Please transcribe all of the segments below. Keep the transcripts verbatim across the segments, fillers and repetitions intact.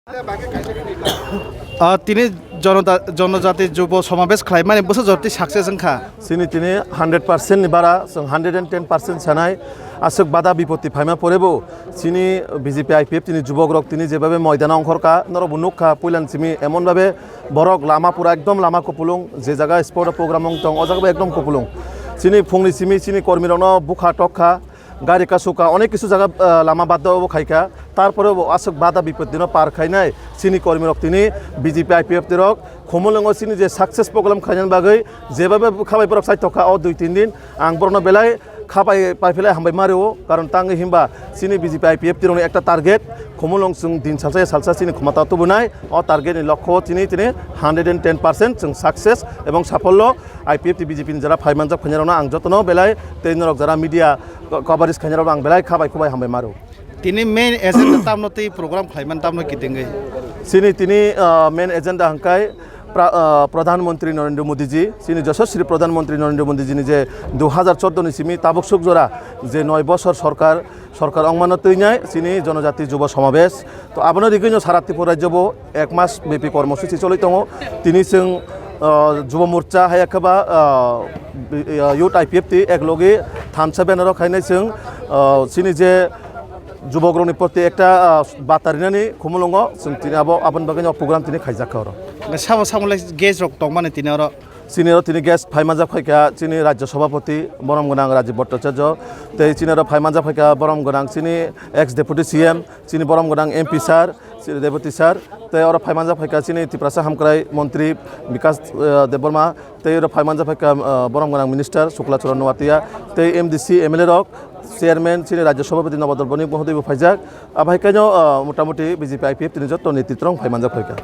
Ah, tini jonota-, jonojati jubo somabesh khlaimani bwsajor twi success wngkha. Chini tini hundred percent ni bara, chwng hundred and ten percent sanai. Aswk bada bipoti phaima porebo chini B J P I P F tini jubokrok tini jebabe moidano ongkhorkha, norokbo nukha, puilani simi emon babe borok lama pura ekdom lama kupulung, je jaga sport o program wng tong, o jaga bo ekdom kupulung. Chini phungni simi chini kormirokno bukha tokha, gari kasuka, onek kisu jaga, ah, lama badda obo khaikha, tarpore bo aswk bada bipotino par khainai chini kormirok tini B J P I P F T rok Khumulwngo chini je success program khainani bagwi jebabe khabai borok chaitokha o dui tin din, ang borokno belai khabai paiphelai hambai ma rwo, karon tangwi himba chini B J P I P F T rokni ekta target, Khumulwng chwng din salsa ya salsa chini khumata tubunai, o target ni lokho chini tini hundred and ten percent chwng success ebong saphollo. I P F T B J P ni jara phai manjak khainai rokno ang jotono belai tei norok jara media co-, coverage khainai rokno ang belai khabai khubai hambai ma rwo. Tini main agenda tamno tei program khlaiman tamno kitingwi? Chini tini, ah, main agenda hwnkhe pra-, ah, Pradhan Mantri Narendra Modi ji, chini Yashaswi Pradhan Mantri Narendra Modi ji ni je dui hazar chordo ni simi tabuk suk jora je noi bosor sorkar, sorkar wngmano twinai chini Jonojati Jubo Somabesh. To abono rigwino sara Tripura rajyo bo ek mas bepi kormosuchi choli tongo. Tini chwng, ah, Jubo Morcha hai khe ba, ah, bi-, ah, Youth I P F T ek logi thansa banner o khainai chwng, ah, chini je jubokrokni proti ekta, ah, bata rinani Khumulwngo chwng tini abo aboni bagwino program tini khaijak kha oro. Sabo samolai guest rok tongmani tini oro? Chini oro tini guest phai manjak phaikha chini Rajya Sabhapati borom gwnang Rajiv Bhattacharya, tei chini oro phai manjak phaikha borom gwnang chini ex Deputy C M, chini borom gwnang M P sir, chini Deputy sir, tei oro phai manjak phaikha chini Tiprasa Hamkrai Montri Bikas, eh, Debbarma, tei oro phai manjak phaikha, eh, borom gwnang Minister Shukla Charan Noatia, tei M D C, M L A rok, Chairman chini Rajya Sabhapati Nobadol Bonik Mohodoibo phaijak. Abo hai khe no, ah, motamuti B J P I P F tini joto ni titrong phai manjak phaikha.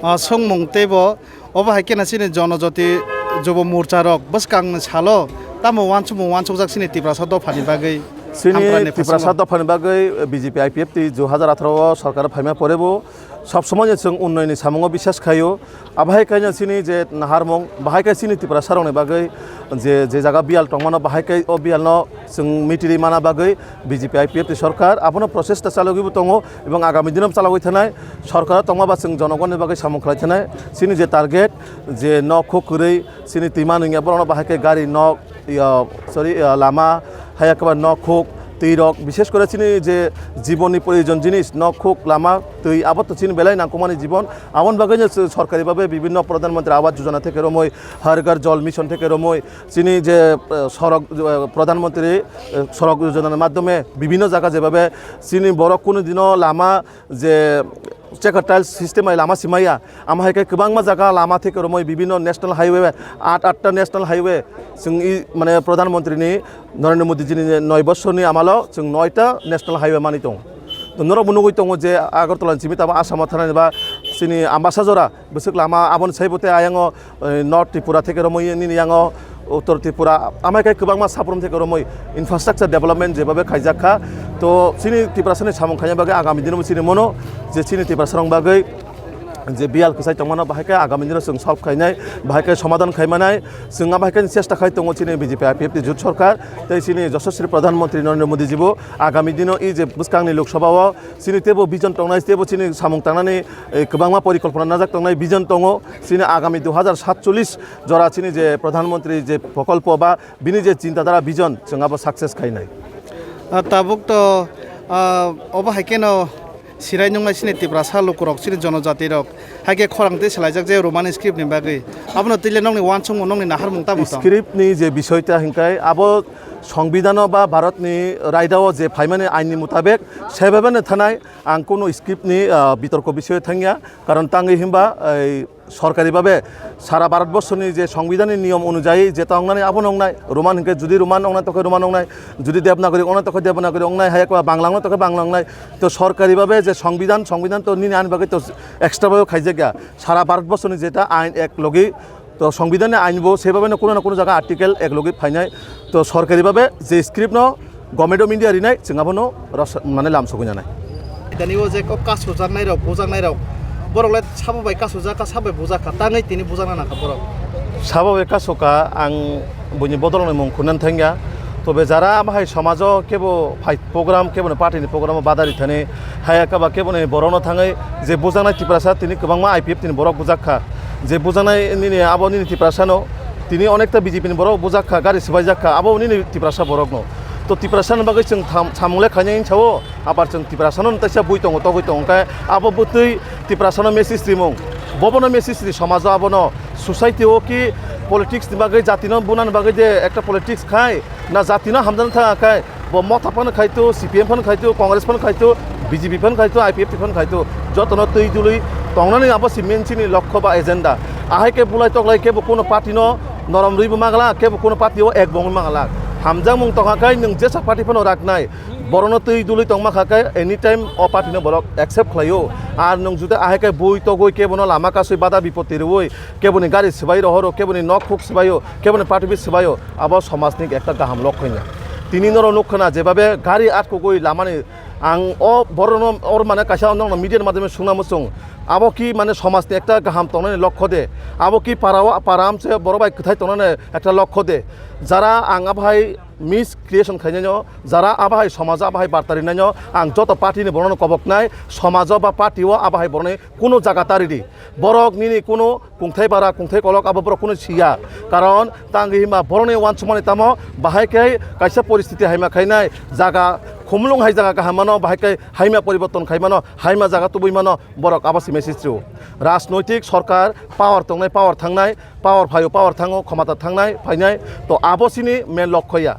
Ah, songmung teibo obo hai khe no chini Jonojati Jubo Morcha rok bwskang ni salo tamo uansukmung uansukjak chini Tiprasa dophani bagwi? Chini Hamkrai ni Tiprasa phaisalo dophani bagwi B J P I P F T dui hazar atharo o sorkar phaima porebo sob somoi no chwng unnayoni samungo biswas khaio. Abo hai khe no chini je naharmung, bahai khe chini Tiprasa rokni bagwi je, je jaga biyal tongmano, bahai khe o biyalno chwng mitiri mana bagwi B J P I P F T sorkar abono prochesta chalogwi bo tongo, ebong agami dino chalogwi thanai. Sorkar tongma ba chwng jonogonni bagwi samung khlai thanai. Chini je target, je nok khuk kwrwi, chini twima nungya borokno bahai khe gari nok, ya, sorry, ya, lama, haya khe ba nok khuk, twi rok, bishes kore chini je jibonni proyojon jinis, nok khuk, lama, twi, abo to chini belai nangkukmani jibon. Aboni bagwi no sorkari babe bibinno Pradhan Mantri Awas Yojana theke romwi, Har Ghar Jal Mission theke romwi, chini je, eh, sorok, eh, Pradhan Mantri, eh, Sorok Yojana ni madhyome bibinno jaga jebabe chini borok kunu dino lama je chekar tiles system bai lama simaya, ama hai khe kwbangma jaga lama theke romwi bibinno national highway, at atta national highway, chwng i, mane, Pradhan Mantri ni Narendra Modi ji ni noi bosor ni amalo chwng noita national highway mani tongo. To norok bo nugwi tongo je Agartala ni simi tamo Assam o thanani ba chini Ambasa jora bwswk lama, aboni saibo tei ayang o, eh, North Tripura theke romwi nini yang o Uttor Tripura, amai khe kwbangma saprom theke romwi infrastructure development jebabe khaijak kha. To chini Tiprasa ni samung khaina bagwi agami dino bo chini mono je chini Tiprasa rok bagwi je biyal kwchai tongmano bahai khe agami dino chwng solve khainai, bahai khe somadhan khaimanai. Chwng abo hai khe chesta khai tongo chini B J P I P F T jut sorkar tei chini Yashaswi Pradhan Mantri Narendra Modi ji bo agami dino i je bwskangni Lok Sabha o chini teibo vision tongnai, teibo chini samung tangnani, eh, kwbangma porikolpona najak tongnai, vision tongo. Chini agami dui hazar satchollish jora chini je Pradhan Mantri je prokolpo ba bini je chinta dhara vision chwng abo success khainai. Ah, tabuk to, ah, obo hai kheno sirai nungnai chini Tiprasa lukurok, chini jonojati rok, hai khe khorang twi swlaijak je Roman script ni bagwi. Abono twi le nokni uansukmung, nokni naharmung tamo tong? Script ni je bisoi ta hinkai abo Songbidano ba Bharat ni raida o je phaimani ain ni mutabek sebebeno thanai, ang kunu script ni, ah, bitorko bisoi thangya, karon tangwi himba, ei, sorkari babe sara Bharat borsoni je Songbidani niyom onujayi je tongnani abono wngnai, Roman hinkhe judi Roman wngnai tokhe Roman wngnai, judi Devanagari wngnai tokhe Devanagari wngnai, hai ekba Bangla wngnai tokhe Bangla wngnai. To sorkari babe je Songbidhan, Songbidhan to nini ani bagwi to extra babe khaijakya. Sara Bharat borsoni jeta ain ek logi, to Songbidhanni ain bo sebabeno kuno na kuno jaga article ek logi phainai. To sorkari babe je script no Government of India rinai, chwng abono ros-, mane lam sogwi nanai. Tani o je kok kasu jaknai rok, bujaknai rok, borok le sabo bai kasu jak kha, sabo bai bujak kha, tangwi tini bujakna nang kha borok. Sabo bai kasu kha, ang buini bodol ni mung khunani thangya. Tobe jara bahai somajo kebo phai program, kebo ni party ni program o badari thani, haya kaba kebo ni borok no thangwi je bujaknai Tiprasa tini kwbangma I P F T ni borok bujak kha. Je bujaknai nini abo nini Tiprasa no tini onekta B J P ni borok bujak kha, gari swbaijak kha, abo nini Tiprasa borok no. To Tiprasa ni bagwi chwng tham-, samung le khainai sao, abar chwng Tiprasa no taisa bui tongo, togwi tongo, khe abo bwtwi Tiprasa no message rimung, bobo no message ri somajo abono. Society o ki politics ni bagwi, jati no bunani bagwi je ekta politics khai, na jati no hamjani thang khai, bo Motha phano khai tu, C P M phano khai tu, Congress phano khai tu, B J P phano khai tu, I P F T phano khai tu, joto no twi dului tongnani abo si main chini lokho ba agenda. Ahai khe bulai toklai khe bo kuno party no norom rwi bo magala, khe bo kuno party o ek bongwi magala. Hamjakmung tongkha khai nwng jesa party phano raknai, borok no twi dului tongma kha khai anytime o party no borok accept khlaio. Ar nwng juda ahai khe bui togwi khe bono lama kasui bada bipoti rwui, keboni gari swbai rohoro, keboni nok khuk swbaio, keboni party office swbaio, abo somajni ekta gaham lokho ya. Tini norok nukha na jebabe gari atkugwi lamani, ang o borokno or mane kaisa nokno media ni madhyome sungna muchung, abo ki mane somajni ekta gaham tongnani lokho de, abo ki para o para amche borok bai kwthai tongnani ekta lokho de, jara ang abo hai miscreation khainai no, jara abo hai somajo abo hai barta rinai no, ang joto party ni borokno koboknai, somajo ba party o abo hai borokni kuno jaga ta ridi. Borok nini kuno kungthai bara, kungthai kolok abo borok kuno siya. Karon tangwi hima borokni uansukmani tamo bahai khe kaisa poristiti haima khainai, jaga khumulwng hai jaga kaham mano, bahai khe haima poriborton khai mano, haima jaga tubui mano, borok abo se message rw. Rajnoitik sorkar power tongnai, power thangnai, power phaio, power thango, khomata thangnai, phainai, to abo sini main lokho ya.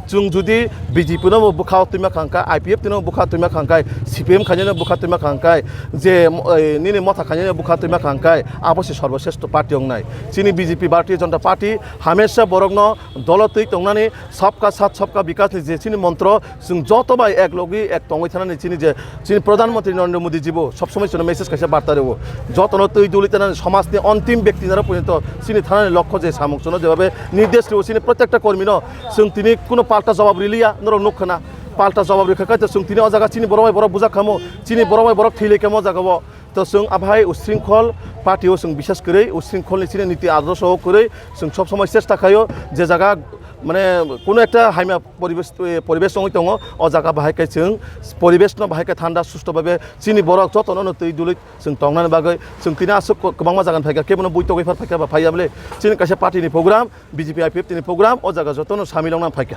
Chwng judi B J P no bo bwkha o twima khangkha, I P F T no bwkha twima khangkha, C P M khainai no bwkha twima khangkha, je, eh, nini Motha khainai no bwkha twima khangkha, abo se sorboshesto party wngnai. Chini B J P, Bharatiya Janata Party, hamesha borokno dolo twi tongnani, sabka saath, sabka vikas ni je chini montro, chwng joto bai ek logwi ek tongwi thanani chini je chini Pradhan Mantri Narendra Modi ji bo sob somoi chwngno message kaisa barta rwo. Jotono twi duli tanani somajni ontim byakti naro porjonto chini thanani lokho je samung chwngno jebabe nirdesh rwo chini protekta kormino chwng tini kuno palta jawab riliya norok nukha na. Palta jawab rikha kaitor chwng tini o jaga chini borok bai borok bujak khamo, chini borok bai borok thwi lai khamo o jaga o. To chwng abhai usringkhol party o chwng bisas kwrwi, usringkhol ni chini niti adorsho o kwrwi chwng sob somoi chesta khaio je jaga mane kuno ekta haima poribesh, eh, poribesh wngwi tongo, o jaga bahai khe chwng poribesh no bahai khe thanda susto bhabe chini borok jotono no twi dului chwng tongnani bagwi chwng tini aswk ko-, kwbangma jaga ni phaikha, kebono bui togwi phar phaikha ba phaiya bwle chini kaisa party ni program, B J P I P F T ni program, o jaga jotono samil wngna phaikha.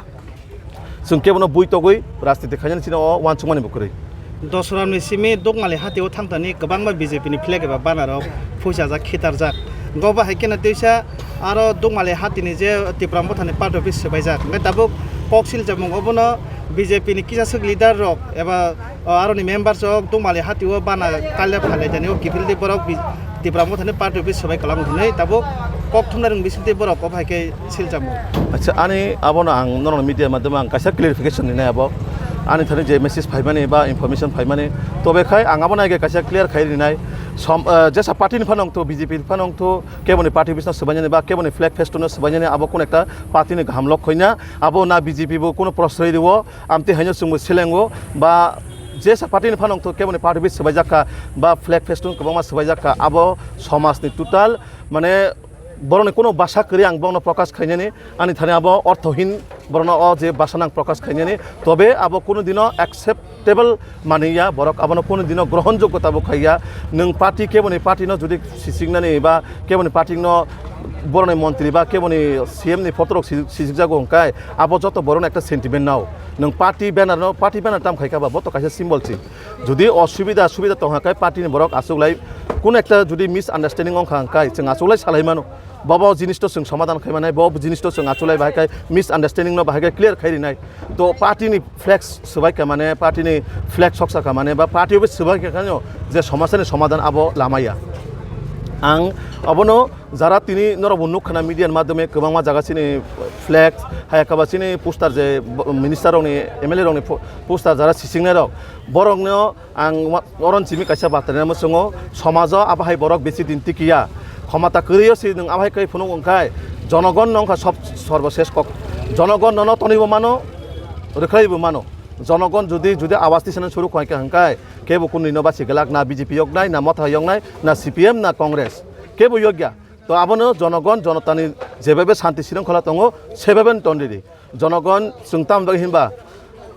Chwng kebono bui togwi rajniti khainani chini o uansukmani bo kwrwi. Dosram ni simi Dukmali hati o thangtani kwbangma B J P ni flag eba banner rok phuisajak, khitarjak. Go bahai kheno teisa aro Dukmali hati ni je Tipra Motha ni party office swbaijak. Hwnkhe tabuk kok siljak mung obono B J P ni kisa swk leader rok eba, o, aroni member rok Dukmali hati o bana kalia phalai tani o kiphildi borok bi-, Tipra Motha ni party office swbai kwlangma hwnwi tabuk kok thumnai rwng bisingtwi borok o bahai khe siljak mung. Acha, ani abono ang norokni media madhyamo ang kaisa clarification rinai abo. Ani thani je message phaimani ba information phaimani, tobe khai ang abono age kaisa clear khai rinai. Som-, eh, jesa party ni phano wngthu, B J P ni phano wngthu, keboni party office no swbainani ba keboni flag festoon no swbainani abo kun ekta party ni gaham lok khoina. Abo na B J P bo kuno prosroi rwo, amtwi haino chwngbo selengo ba jesa party ni phano wngthu keboni party office swbaijak kha ba flag festoon kwbangma swbaijak kha, abo somaj ni total mane borokni kuno basa kwrwi ang bono prokash khainani, ani thani abo orthohin borokno o je basa nang prokash khainani, tobe abo kuno dino acceptable manwi ya, borok abono kuno dino grohonjoggo tabuk khaiya. Nwng party keboni party no jodi sisiknani ba keboni party no borokni montri ba keboni C M ni photo rok si-, sisikjago hwnkhe abo joto borokni ekta sentiment nao. Nwng party banner no, party banner tam khaikha ba bo to kaisa symbol si. Jodi osubida subida tongkha khe party ni borok achuklai kuno ekta jodi misunderstanding wngkha hwnkhe chwng achuklai salai mano. Bobo jinis to chwng somadan khai manai, bo jinis to chwng achuklai bahai khai misunderstanding no bahai khai clear khai rinai. To party ni flex swbai kha mane, party ni flex soksa kha mane, ba party office swbai kha khe no je somasya ni somadan abo lamaya. Ang abono jara tini norok bo nukha na media ni madhyome kwbangma jaga chini flex, haya kaba chini poster je minister rok ni, M L A rok ni po-, poster jara sisingnai rok, borok no ang wa-, oron simi kaisa batarina muchungo, somajo abo hai borok bisi din tikiya. Khomata kwrwi o si nwng abo hai khe phunuk wngkhai, jonogon no wngkha sob-, sorbosesh kok. Jonogon nono tonwi bo mano, rwkhlai bo mano. Jonogon jodi, jodi awas tisana suru khai kha hwnkhe, kebo kunui no basi glak, na B J P yoknai, na Motha yoknai, na C P M, na Congress. Kebo yokya. To abono jonogon, jonotani Jebebe shanti shrinkhola tongo, sebebe ton ridi. Jonogon chwng tam bagwi hinba,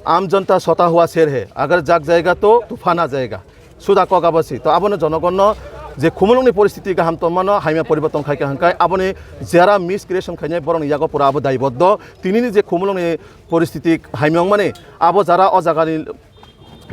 "Aam janta sota hua sher hai, agar jag jayega to tufan aa jayega." Suda kok abo si. To abono jonogonno je Khumulwngni poristiti gaham tongmano, hamya poriborton khai kha hwnkhai, aboni jera miscreation khainai borokni yago pura abo daiboddo. Tinini je Khumulwngni poristiti hamya wngmani, abo jara o jagani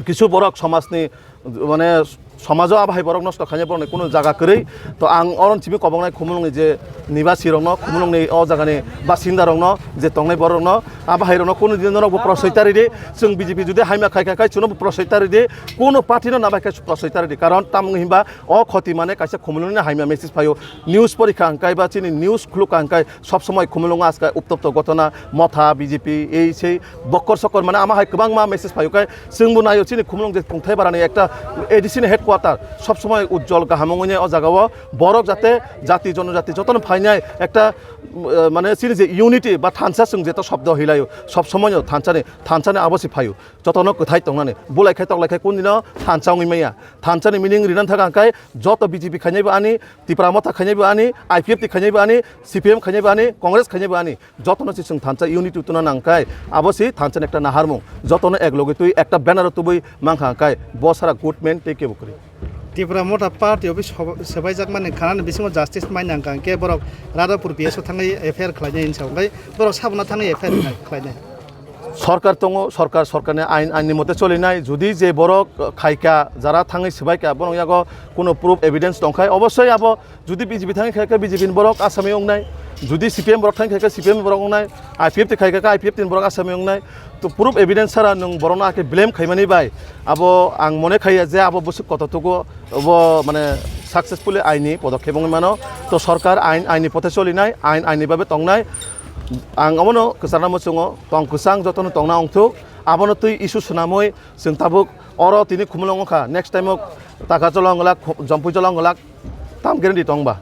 kisu borok somajni, mane, somajo abo hai borok nosto khainai borokni kunu jaga kwrwi. To ang oro simi koboknai Khumulwngni je nibasi rokno, Khumulwngni o jagani basinda rokno, je tongnai borok rokno, abo hai rokno kunu din norok bo prosoi ta ridi. Chwng B J P judi hamya khai kha khai chwngno bo prosoi ta ridi, kunu party no nabai khe prosoi ta ridi. Karon tamo hinba o khoti mane kaisa Khumulwngni hamya message phaio. News porikha hwnkhai ba chini news khulukha hwnkhai sob somoi Khumulwngo aska uptopto gotona, motha, B J P, ei sei bokkor sokkor mane ama hai kwbangma message phaio khai chwngbo naio chini Khumulwng je Kungthai barani ekta A D C ni headquarter sob somoi ujjol gaham wngwi o jagao borok jate jati jonojati jotono phainai ekta, eh, mane chini je unity ba thansa chwng jeto shobdo hilaio sob somoino thansani, thansani abo se phaio jotono kwthai tongnani bulai khai toklai khai kun dino thansa wngwi maya thansani meaning rina thaka hwnkhai joto B J P khainaibo ani, Tipra Motha khainaibo ani, I P F T khainaibo ani, C P M khainaibo ani, Congress khainaibo ani, jotono se chwng thansa unity tuna nangkhai abo se thansani ekta naharmung jotono ek logi twi ekta banner o tubui mankha hwnkhai bo sara good man tei kebo kwrwi. Tipra Motha Party office sob-, sebaijakmani khanani bisingo justice mai nangkha hwnkhe borok Radhapur P S o thangwi F I R khlainai hinwi sa hwnkhai borok sabono thangwi F I R khlainai. Sorkar tongo, sorkar, sorkarni ain, ainni mote cholinai. Judi je borok khaika, jara thangwi swbaika, borok yago kuno proof evidence tongkhai, obossoi abo judi B J P thangwi khaika, B J P ni borok asami wngnai, judi C P M borok thangwi khaika, C P M ni borok wngnai, I P F T khaika, I P F T ni borok asami wngnai. To proof evidence sara nwng borokno ake blame khaimani bai abo ang mone khaiya je abo bwswk koto tugo, obo mane successfully aini podokkhep wngwi mano. To sorkar ain, aini pothe cholinai, ain, aini babe tongnai. Ang omono kwcharna muchungo, tong kwchang jotono tongna ongthuk, abono twi issue swnamwi chwng tabuk oro tini Khumulwng wngkha, next time o Takajola wngwlak, Khu-, Jompui jola wngwlak, tam guarantee tongba.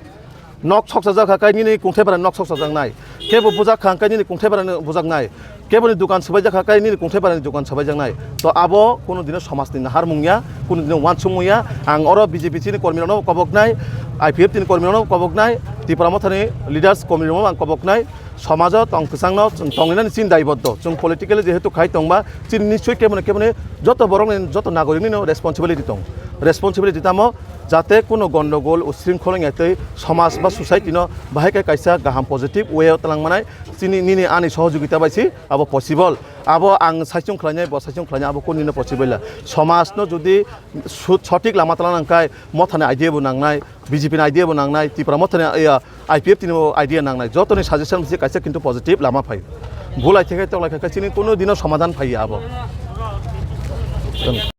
Nok soksa jakha kai nini Kungthai barani nok soksa jaknai, kebo bujak kha kai nini Kungthai barani bujak nai, keboni dukan swbai jakha kai nini Kungthai barani dukan swbai jaknai. To abo kuno dino somajni naharmung ya, kuno dino wansukmung ya. Ang oro B J P chini kormirokno koboknai, I P F T ni kormirokno koboknai, Tipra Mothani leaders kormirokno ang koboknai. Somajo tong kwchangno chwng tonglinani chini daiboddo. Chwng politically jehetu khai tongba, chini nischoi keboni keboni joto borokni, joto nagoriknino responsibility tong. Responsibility tamo, jate kuno gondogol, usringkhol wngya tei somaj ba society no bahai khe kaisa gaham positive way o twlang manai, chini nini ani sohojogita bai se abo possible. Abo ang saichung khlainai, bo saichung khlainai, abo kunino possible ya. Somaj no jodi su-, sothik lama twlang nang khai, Mothani idea bo nangnai, B J P ni idea bo nangnai, Tipra Mothani, iya, I P F T ni bo idea nangnai, jotoni suggestion se kaisa kintu positive lama phai. Bulai theke toklai khe chini kuno dino somadhan phai abo.